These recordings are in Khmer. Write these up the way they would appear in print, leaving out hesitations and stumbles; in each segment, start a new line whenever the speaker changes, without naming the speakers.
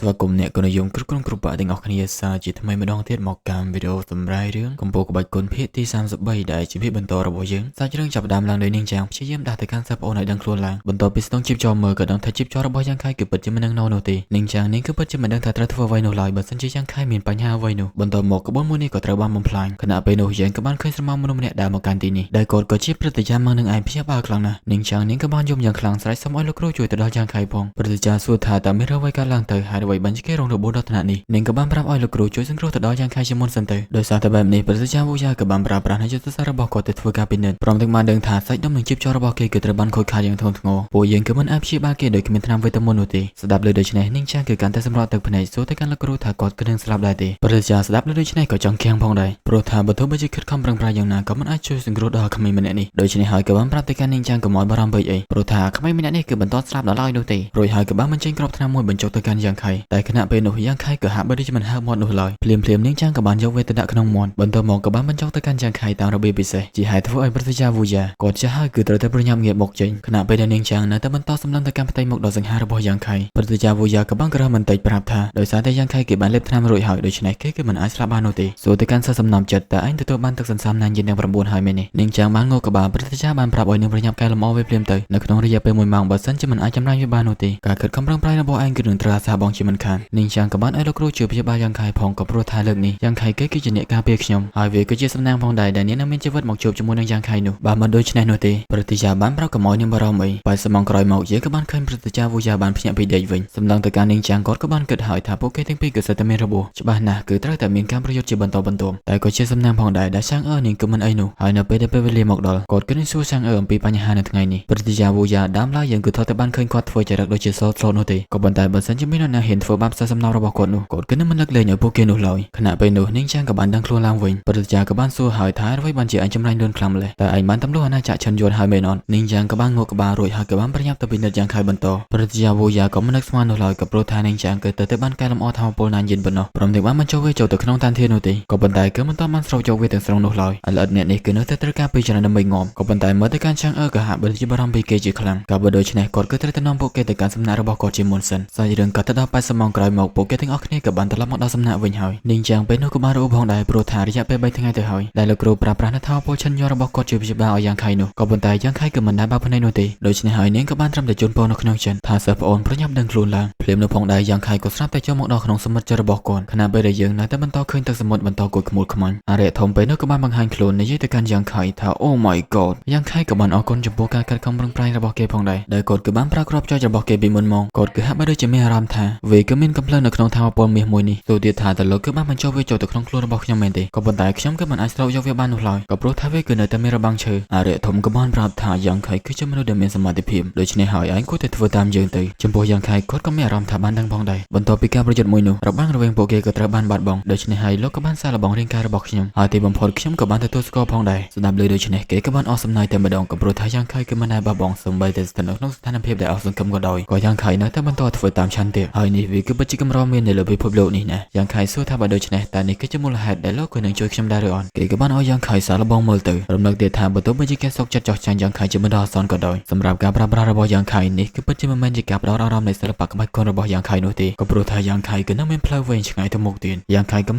ស្វាគមន៍អ្នកកនិយមគ្រប់ក្រុមគ្រប់បាក់ទាំងអស់គ្នាសាជាថ្មីម្ដងទៀតមកកម្មវីដេអូសម្រាយរឿងកំពូលក្បាច់គុណភាគទី33ដែលជាភាគបន្តរបស់យើងសាច់រឿងចាប់ផ្ដើមឡើងដោយនាងចាងព្យាយាមដាស់ទៅកាន់សិស្សប្អូនឲ្យដឹងខ្លួនឡើងបន្ទាប់ពីស្ទង់ជីបចោលមើលក៏ដឹងថាជីបចោលរបស់យ៉ាងខៃគឺពិតជាមិននឹងណនោះទេនាងចាងនាងគឺពិតជាមិនដឹងថាត្រូវធ្វើអ្វីនោះឡើយបើសិនជាយ៉ាងខៃមានបញ្ហាអ្វីនោះបន្ទាប់មកក្បួនមួយនេះក៏ត្រូវបានបំផ្លាញខណៈពេលនោះយើងក៏បានឃើញស្រមោលមនុស្សម្នាក់ដើរមកកាន់ទីនេះដែលគាត់ក៏ជាព្រឹទ្ធាចារ្យមកនឹងឯងព្យាបាលខ្លាំងណាស់នាងចាងនាងក៏បានយំយ៉ាងខ្លាំងស្រែកសុំឲ្យលោកគ្រូជួយទៅដល់យ៉ាងខៃផងព្រឹទ្ធាចារ្យសួរថាតើមានរឿងអ្វីកើតឡើងទៅហើយអ្វីបានជាគេរងរបួសដល់ថ្នាក់នេះនាងក៏បានប្រាប់ឲ្យលោកគ្រូជួយសង្គ្រោះទៅដល់យ៉ាងខៃជាមុនសិនទៅដោយសារតែបែបនេះព្រឹទ្ធាចារ្យវូយ៉ាក៏បានប្រើប្រាស់នូវយុទ្ធសាស្ត្ររបស់គាត់ទៅធ្វើការពិនិត្យព្រមទាំងបានដឹងថាសាច់ដុំនិងជីបចោលរបស់គេគឺត្រូវបានខូចខាតយ៉ាងធ្ងន់ធ្ងរពួកយើងគឺមិនអាចព្យាបាលគេដោយគ្មានថ្នាំវេទមន្តនោះទេស្ដាប់លើដូច្នេះនាងចាងគឺកាន់តែសម្រក់ទឹកភ្នែកសួរទៅកាន់លោកគ្រូថាគាត់គឺនឹងស្លាប់ដែរទេព្រឹទ្ធាចារ្យស្ដាប់លើដូច្នេះក៏ចង់ខៀងផងដែរព្រោះថាបើទោះបីជាខិតខំប្រឹងប្រែងយ៉ាងណាក៏មិនអាចជួយសង្គ្រោះដល់ក្មេងម្នាក់នេះដូច្នេះហើយក៏បានប្រាប់ទៅកាន់នាងចាងកុំឲ្យបារម្ភពេកអីព្រោះថាក្មេងម្នាក់នេះគឺមិនទាន់ស្លាប់ដល់ឡើយនោះទេរួចហើយក៏បានបញ្ចេញគ្រាប់ថ្នាំមួយបញ្ចុកទៅកាន់យ៉ាងខៃតែខណៈពេលនោះយ៉ាងខៃក៏ហាក់បីដូចជាមិនហើបមាត់នោះឡើយភ្លាមភ្លាមនាងចាងក៏បានយកវាទៅដាក់ក្នុងមាត់បន្ទាប់មកក៏បានបញ្ចុកទៅកាន់យ៉ាងខៃតាមរបៀបពិសេសជាហេតុធ្វើឲ្យព្រឹទ្ធាចារ្យវូយ៉ាគាត់ចាស់ហើយគឺត្រូវតែប្រញាប់ងាកមកចេញខណៈពេលដែលនាងចាងនៅតែបន្តសម្លឹងទៅកាន់ផ្ទៃមុខដ៏សង្ហារបស់យ៉ាងខៃព្រឹទ្ធាចារ្យវូយ៉ាក៏បានក្រហមបន្តិចប្រាប់ថាដោយសារតែយ៉ាងខៃគេបានលេបថ្នាំរួចហើយដូច្នេះគេគឺមិនអាចស្លាប់បាននោះទេសួរទៅកាន់សិស្សសំណំចិត្តតើឯងទទួលបានទឹកសន្សំណាញ់យិនទាំង9ហើយមែនទេនាងចាងបានងក់ក្បាលព្រឹទ្ធាចារ្យបានប្រាប់ឲ្យនាងប្រញាប់កែលម្អវាភ្លាមទៅនៅក្នុងរយៈពេល1ម៉ោងបើសិនជាមិនអាចចម្រាញ់វាបាននោះទេការខិតខំប្រឹងប្រែងរបស់ឯងគឺនឹងត្រូវអាសាបងជាមិនខាននាងចាងក៏បានឲ្យលោកគ្រូជួយព្យាបាលយ៉ាងខៃផងក៏ព្រោះថាលើកនេះយ៉ាងខៃគេគឺជាអ្នកការពារខ្ញុំហើយវាគឺជាសំណាងផងដែរដែលនាងនឹងមានជីវិតមកជួបជាមួយនឹងយ៉ាងខៃនោះបើមិនដូច្នេះនោះទេព្រឹទ្ធាចារ្យបានប្រាប់កុំឲ្យនាងបារម្ភអីបែរសមងក្រោយមកយើងក៏បានឃើញព្រឹទ្ធាចារ្យវូយ៉ាបានភ្ញាក់ពីដេកវិញសម្លឹងទៅកាន់នាងចាងគាត់ក៏បានគិតហើយថាពួកគេទាំងពីរគឺសិតតែមានរបួសច្បាស់ណាស់គឺត្រូវតែមានការប្រយុទ្ធជាបន្តបន្ទាប់តែក៏ជាសំណាងផងដែរដែលសាងអឺនាងគឺមិនអីនោះហើយនៅពេលដែលពេលវេលាមកដល់គាត់គឺនឹងសួរសាងអឺអំពីបញ្ហានៅថ្ងៃនេះព្រឹទ្ធាចារ្យវូយ៉ាដើមឡើយយើងគឺថតតែបានឃើញគាត់ធ្វើចរិតដូចជាសោតស្លូតនោះទេក៏ប៉ុន្តែបើសិនជាមាននរណាហ៊ានធ្វើបាបសិស្សសំណប់របស់គាត់នោះគាត់គឺនឹងមិនលើកលែងឲ្យពួកគេនោះឡើយខណៈពេលនោះនាងចាងក៏បានដឹងខ្លួនឡើងវិញព្រឹទ្ធាចារ្យក៏បានសួរហើយថាអ្វីបានជាឯងចម្រាញ់លឿនខ្លាំងម្ល៉េះតើឯងបានទម្លុះអាណាចក្រឈិនយួនហើយមែនអត់នាងចាងក៏បានងក់ក្បាលរួចហើយក៏បានប្រញាប់ទៅពិនិត្យយ៉ាងខៃបន្តព្រឹទ្ធាចារ្យវូយ៉ាក៏មិននឹកស្មាននោះឡើយក៏ព្រោះថានាងចាងគឺទៅបានកែលម្អធម៌ពលណានយិនប៉ុណ្ណោះព្រមទាំងបានបញ្ចូលវាចូលទៅក្នុងតានធាននោះទេក៏ប៉ុន្តែគឺមិនទាន់បានស្រូបយកវាទាំងស្រុងនោះឡើយឥឡូវអ្នកនេះគឺនៅតែត្រូវការពេលច្រើនដើម្បីងំក៏ប៉ុន្តែមើលទៅកាន់ឆាងអឺក៏ហាក់បីជាបារម្ភពីគេជាខ្លាំងក៏បើដូច្នេះគាត់គឺត្រូវតែនាំពួកគេទៅកាន់សំណាក់របស់គាត់ជាមុនសិនសាច់រឿងក៏ទៅដល់80ម៉ោងក្រោយមកពួកគេទាំងអស់គ្នាក៏បានត្រឡប់មកដល់សំណាក់វិញហើយនាងចាងពេលនោះក៏បានរួផងដែរព្រោះថារយៈពេល3ថ្ងៃទៅហើយដែលលោកគ្រូប្រើប្រាស់នូវធម៌ពលឈិនយរបស់គាត់ជួយព្យាបាលឲ្យយ៉ាងខៃនោះក៏ប៉ុន្តែយ៉ាងខៃគឺមិនដែលបើកភ្នែកនោះទេដូច្នេះហើយនាងក៏បានត្រឹមតែជូនពរនៅក្នុងចិនថាសិស្សប្អូនប្រញាប់ដឹងខ្លួនឡើងភ្លាមនោះផងដែរយ៉ាងខៃក៏ស្រាប់តែចូលមកដល់ក្នុងសមុទ្រចិត្តរបស់គាត់ខណៈពេលដែលយើងនៅតែបន្តឃើញទឹកសមុទ្របន្តគួចខ្មួលខ្មាញ់អរិយធំពេលនោះក៏បានបង្ហាញខ្លួននិយាយទៅកាន់យ៉ាងខៃថា Oh my god យ៉ាងខៃក៏បានអរគុណចំពោះការខិតខំប្រឹងប្រែងរបស់គេផងដែរដែលគាត់គឺបានប្រើគ្រាប់ចុចរបស់គេពីមុនមកគាត់គឺហាក់បីដូចជាមានអារម្មណ៍ថាវាគឺមានកំភ្លើងនៅក្នុងធម៌ពលមាសមួយនេះទូទៀតថាតើលោកគឺបានបញ្ចូលវាចូលទៅក្នុងខ្លួនរបស់ខ្ញុំមែនទេក៏ប៉ុន្តែខ្ញុំគឺមិនអាចស្រូបយកវាបាននោះឡើយក៏ព្រោះថាវាគឺនៅតែមានរបាំងឈើអរិយធំក៏បានប្រាប់ថាយ៉ាងខៃគឺជាមនុស្សដែលមានសមត្ថភាពដូច្នេះហើយឯងគួរតែធ្វើតាមយើងទៅចំពោះយ៉ាងខៃគាត់ក៏មានអារម្មណ៍ថាបានដឹងផងដែរបន្ទាប់ពីការប្រយុទ្ធមួយនោះរបាំងរវាងពួកគេក៏ត្រូវបានបាត់បង់ដូច្នេះហើយលោកក៏បានសាកល្បងរាងកាយរបស់ខ្ញុំហើយទីបំផុតខ្ញុំក៏បានទទួលស្គាល់ផងដែរស្ដាប់លើដូច្នេះគេក៏បានអស់សំណើចតែម្ដងក៏ព្រោះថាយ៉ាងខៃគឺមិនដែលបោះបង់សូម្បីតែស្ថិតនៅក្នុងស្ថានភាពដែលអស់សង្ឃឹមក៏ដោយក៏យ៉ាងខៃនៅតែបន្តធ្វើតាមឆន្ទៈហើយនេះវាគឺពិតជាកម្រមាននៅលើពិភពលោកនេះណាយ៉ាងខៃសួរថាបើដូច្នេះតើនេះគឺជាមូលហេតុដែលលោកក៏នឹងជួយខ្ញុំដែរឬអត់គេក៏បានឲ្យយ៉ាងខៃសាកល្បងមើលទៅរំលឹកទៀតថាបើទោះបីជាគេសុកចិត្តចោះចាញ់យ៉ាងខៃជាបណ្ដោះអាសន្នក៏ដោយសម្រាប់ការប្រើប្រាស់របស់យ៉ាងខៃនេះគឺពិតជាមិនមែនជាការផ្ដោតអារម្មណ៍នៃសិល្បៈក្បាច់គុនរបស់យ៉ាងខៃនោះទេក៏ព្រោះថាយ៉ាងខៃគឺនៅមានផ្លូវវែងឆ្ងាយទៅមុខទៀតយ៉ាងខៃក៏ម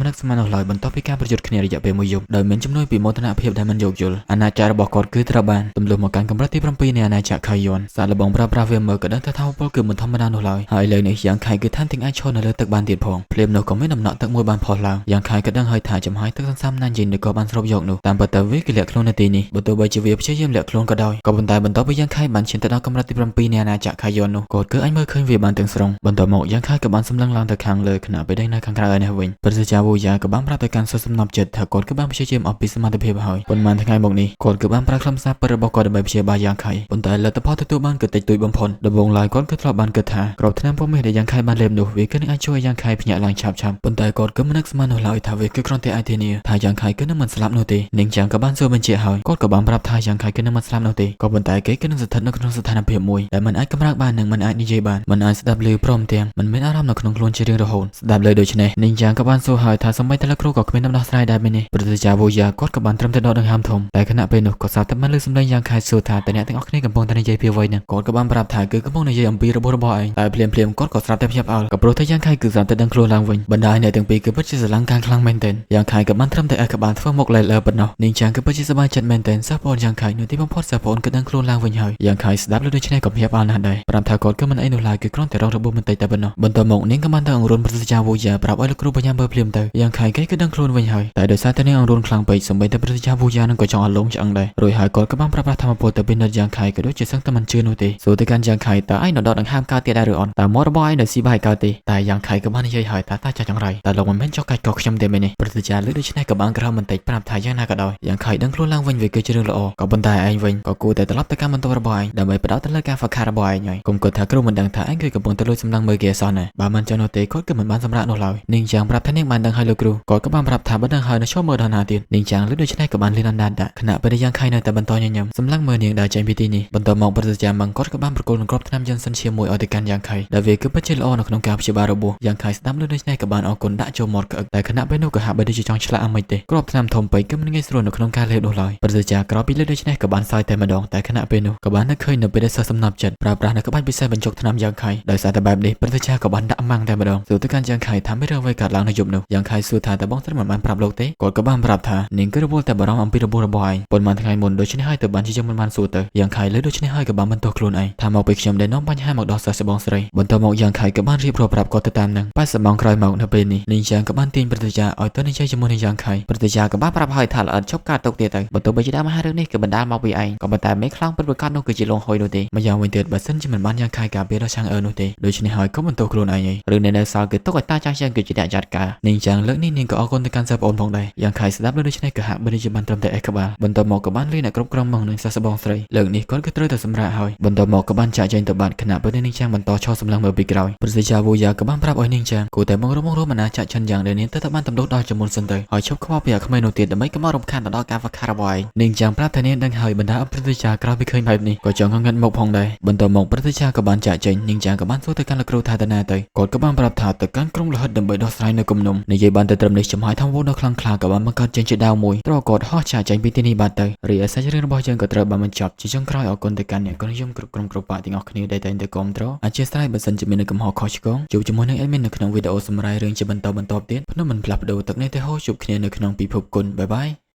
ិននឹកស្មាននោះឡើយបន្ទាប់ពីការប្រយុទ្ធគ្នារយៈពេលមួយយប់ដោយមានជំនួយពីមោទនភាពដែលមិនយោគយល់អាណាចក្ររបស់គាត់គឺត្រូវបានទម្លុះមកកាន់កម្រិតទី7នៃអាណាចក្រខៃយន់សាកល្បងប្រើប្រាស់វាមើលក៏ដឹងថាធម៌ពលគឺមិនធម្មតានោះឡើយហើយឥឡូវនេះយ៉ាងខៃគឺថែមទាំងអាចឈរនៅលើទឹកបានទៀតផងភ្លាមនោះក៏មានដំណក់ទឹកមួយបានផុសឡើងយ៉ាងខៃក៏ដឹងហើយថាចំហាយទឹកសន្សំណាញ់យិនក៏បានស្រូបយកនោះតាមពិតទៅវាគឺលាក់ខ្លួននៅទីនេះបើទោះបីជាវាព្យាយាមលាក់ខ្លួនក៏ដោយក៏ប៉ុន្តែបន្ទាប់ពីយ៉ាងខៃបានឈានទៅដល់កម្រិតទី7នៃអាណាចក្រខៃយន់នោះគាត់គឺអាចមើលឃើញវាបានទាំងស្រុងបន្ទាប់មកយ៉ាងខៃក៏បានសម្លឹងឡើងទៅខាងលើខណៈពេលដែលនៅខាងក្រៅឯនេះវិញព្រឹទ្ធាចារ្យវូយ៉ាក៏បានប្រាប់ទៅកាន់សិស្សសំណប់ចិត្តថាគាត់គឺបានព្យាយាមអស់ពីសមត្ថភាពហើយប៉ុន្មានថ្ងៃមកនេះគាត់គឺបានប្រើខ្លឹមសារពិតរបស់គាត់ដើម្បីព្យាបាលយ៉ាងខៃប៉ុន្តែលទ្ធផលទទួលបានគឺតិចតួចបំផុតដំបូងឡើយគាត់គឺធ្លាប់បានគិតថាក្របថ្នាំពណ៌មាសដែលយ៉ាងខៃបានលេបនោះវាគឺនឹងអាចជួយឲ្យយ៉ាងខៃភ្ញាក់ឡើងឆាប់ឆាប់ប៉ុន្តែគាត់គឺមិននឹកស្មាននោះឡើយថាវាគឺគ្រាន់តែអាចធានាថាយ៉ាងខៃគឺនឹងមិនស្លាប់នោះទេនាងចាងក៏បានសួរបញ្ជាក់ហើយគាត់ក៏បានប្រាប់ថាយ៉ាងខៃគឺនឹងមិនស្លាប់នោះទេក៏ប៉ុន្តែគេគឺនឹងស្ថិតនៅក្នុងស្ថានភាពមួយដែលមិនអាចកម្រើកបាននិងមិនអាចនិយាយបានមិនអាចស្ដាប់ឮព្រមទាំងមិនមានអារម្មណ៍នៅក្នុងខ្លួនជារៀងរហូតស្ដាប់លើដូច្នេះនាងចាងក៏បានសួរហើយថាសូម្បីតែលោកគ្រូក៏គ្មានដំណោះស្រាយដែរមែនទេព្រឹទ្ធាចារ្យវូយ៉ាគាត់ក៏បានត្រឹមតែដកដង្ហើមធំតែខណៈពេលនោះក៏ស្រាប់តែបានឮសំឡេងយ៉ាងខៃសួរថាតើអ្នកទាំងអស់គ្នាកំពុងតែនិយាយពីអ្វីហ្នឹងគាត់ក៏បានប្រាប់ថាគឺកំពុងនិយាយអំពីរបួសរបស់ឯងតែភ្លាមភ្លាមគាត់ក៏ស្រាប់តែភ្ញាក់ផ្អើ ផ្អើលក៏ព្រោះតែយ៉ាងខៃគឺស្រាប់តែដឹងខ្លួនឡើងវិញបណ្ដាអ្នកទាំងពីរគឺពិតជាស្រឡាញ់កាន់ខ្លាំងមែនទែនយ៉ាងខៃក៏បានត្រឹមតែអះក្បាលធ្វើមុខលែលើប៉ុណ្ណោះនាងចាងគឺពិតជាសប្បាយចិត្តមែនទែនសិស្សប្អូនយ៉ាងខៃនៅទីបំផុតសិស្សប្អូនគឺដឹងខ្លួនឡើងវិញហើយយ៉ាងខៃស្ដាប់លើដូច្នេះក៏ភ្ញាក់ផ្អើលណាស់ដែរប្រាប់ថាគាត់គឺមិនអីនោះឡើយគឺគ្រាន់តែរងរបួសបន្តិចតែប៉ុណ្ណោះបន្ទាប់មកនាងក៏បានទៅអង្រួនប្រសិទ្ធវូយ៉ាប្រាប់ឲ្យលោកគ្រូបញ្ញាមើលភ្លាមទៅយ៉ាងខៃគេគឺដឹងខ្លួនវិញហើយតែដោយសារតែនាងអង្រួនខ្លាំងពេកសូម្បីតែប្រសិទ្ធវូយ៉ានឹងក៏ចង់អលងឆ្អឹងដែររួចហើយគាត់ក៏បានប្រាប់ធម្មពលទៅពិនិត្យយ៉ាងខៃក៏ដូចជាសឹងតែមិនជឿនោះទេសួរទៅកាន់យ៉ាងខៃតើឯងនៅដកដង្ហើមកើតទៀតដែរឬអត់តើមាត់របស់ឯងនៅស៊ីបាយកើតទេតែយ៉ាងខៃក៏បាននិយាយហើយថាតាចាស់ចង្រៃតែលោកមិនមែនចុះកាច់កខ្ញុំទេមែនទេប្រសិទ្ធលើដូច្នេះក៏បានក្រោមបន្តិចប្រាប់ថាយ៉ាងណាក៏ដោយយ៉ាងខៃដឹងខ្លួនឡើងវិញវាគឺជារឿងល្អក៏ប៉ុន្តែឯងវិញក៏គួរតែត្រឡប់ទៅកាន់បន្ទប់របស់ឯងដើម្បីផ្ដោតទៅលើការហ្វឹកហាត់របស់ឯងហើយកុំគិតថាគ្រូមិនដឹងថាឯងគឺកំពុងតែលួចសម្លឹងមើលគេអសោះណាបើមិនចឹងនោះទេគាត់គឺមិនបានសម្រាកនោះឡើយនាងចាងប្រាប់ថានាងបានដឹងហើយលោកគ្រូគាត់ក៏បានប្រាប់ថាបើដឹងហើយនៅឈប់មើលដល់ណាទៀតនាងចាងលើដូច្នេះក៏បានលៀនអណ្ដាតដាក់ខណៈពេលយ៉ាងខៃនៅតែបន្តញញឹមសម្លឹងមើលនាងដើរចេញពីទីនេះបន្ទាប់មកប្រសិទ្ធមង្គគាត់ក៏បានប្រគល់នឹងក្របថ្នាំយិនសិនជាមួយឲ្យទៅកាន់យ៉ាងខៃដែលវាគឺពិតជាល្អនៅក្នុងការព្យាបាលរបួសយ៉ាងខៃស្ដាប់លើដូច្នេះក៏បានអរគុណដាក់ចូលមាត់ក្អឹកតែខណៈពេលនោះក៏ហាក់បីដូចជាចង់ឆ្លាក់អាមិនទេក្របថ្នាំធំពេកគឺមិនងាយស្រួលនៅក្នុងការលេបនោះឡើយប្រសិទ្ធក្រោយពីលើដូច្នេះក៏បានសើចតែម្ដងតែខណៈពេលនោះក៏បាននឹកឃើញនៅពេលដែលសិស្សសំណប់ចិត្តប្រើប្រាស់នៅក្បាច់ពិសេសបញ្ចុកថ្នាំយ៉ាងខៃដោយសារតែបែបនេះប្រសិទ្ធក៏បានដាក់ម៉ាំងតែម្ដងសួរទៅកាន់យ៉ាងខៃថាមានរឿងអ្វីកើតឡើងនៅយប់នោះយ៉ាងខៃសួរថាតើបងស្រីមិនបានប្រាប់លោកទេគាត់ក៏បានប្រាប់ថានាងគឺរវល់តែបារម្ភអំពីរបួសរបស់ឯងប៉ុន្មានថ្ងៃមុនដូច្នេះហើយទៅបានជាយើងមិនបានសួរទៅយ៉ាងខៃលើដូច្នេះហើយក៏បានបន្ទោសខ្លួនឯងថាមកពីខ្ញុំដែលនាំបញ្ហាមកដល់សិស្សបងស្រីបន្ទាប់មកយ៉ាងខៃក៏បានរៀបរាប់ប្រាប់គាត់ទៅតាមនឹង80ម៉ោងក្រោយមកនៅពេលនេះនាងចាងក៏បានទាញប្រតិយាឲ្យទៅនិយាយជាមួយនឹងយ៉ាងខៃប្រតិយាក៏បានប្រាប់ហើយថាល្អិតឈប់ការទុកទៀតទៅបន្ទាប់ពីជាដើមអាហាររឿងនេះគឺបណ្ដាលមកពីឯងក៏ប៉ុន្តែមេខ្លោងពិតប្រាកដនោះគឺជាលងហុយនោះទេម្យ៉ាងវិញទៀតបើសិនជាមិនបានយ៉ាងខៃការពារដល់ឆាងអឺនោះទេដូច្នេះហើយក៏បន្ទោសខ្លួនឯងឯងរឿងនៅសល់គឺទុកឲ្យតាចាស់យ៉ាងគឺជាអ្នកចាត់ការនាងចាងលើកនេះនាងក៏អរគុណទៅកាន់សិស្សប្អូនផងដែរយ៉ាងខៃស្ដាប់លើដូច្នេះក៏ហាក់បីដូចជាបានត្រឹមតែអេះក្បាលបន្ទាប់មកក៏បានលឺអ្នកគ្រប់គ្រងមកនឹងសិស្សបងស្រីលើកនេះគាត់គឺត្រូវតែសម្រាកហើយបន្ទាប់មកក៏បានចាក់ចែងទៅបាត់ខណៈពេលនាងចាងបន្តឈរសម្លឹងមើលពីក្រោយប្រសិទ្ធវូយ៉ាក៏បានប្រាប់ឲ្យនាងចាងគួរតែបង្រួមបង្រួមអាណាចក្រចិនយ៉ាងដែលនាងទៅតែបានទម្លុះដល់ជាមុនសិនទៅហើយឈប់ខ្វល់ពីអាក្មេងនោះទៀតដើម្បីកុំឲ្យរំខានទៅដល់ការហ្វឹកហាត់របស់ឯងនាងចាងប្រាប់ថានាងដឹងហើយបណ្ដាប្រសិទ្ធក្រោយពីឃើញបែបនេះក៏ចង់ងងឹតមកផងដែរបន្ទាប់មកប្រសិទ្ធក៏បានចាក់ចេញនាងចាងក៏បានសួរទៅកាន់លោកគ្រូថាទៅណាទៅគាត់ក៏បានប្រាប់ថាទៅកាន់ក្រុងលហិតដើម្បីដោះស្រាយនៅគំនុំនិយាយបានទៅត្រឹមនេះចំហាយធំវដ៏ខ្លាំងក្លាក៏បានបង្កើតចេញជាដាវមួយត្រគាត់ហោះចាក់ចេញពីទីនេះបាត់ទៅរីឯសាច់រឿងរបស់យើងក៏ត្រូវបានបញ្ចប់ជាចុងក្រោយអរគុណទៅកាន់អ្នកនិយមគ្រប់ក្រុមគ្រប់បាក់ទាំងអស់គ្នាដែលតែងតែគាំទ្រអធិស្ឋានបើសិនជាមានកំហុសខុសឆ្គងជួបជាមួយនឹង admin នៅក្នុងវីដេអូសម្រាប់រឿងជាបន្តបន្ទាប់ទៀតភ្នំមិនផ្លាស់ប្ដូរទឹកនេះទេហូជួបគ្នានៅក្នុងពិភពគុណបាយបាយ។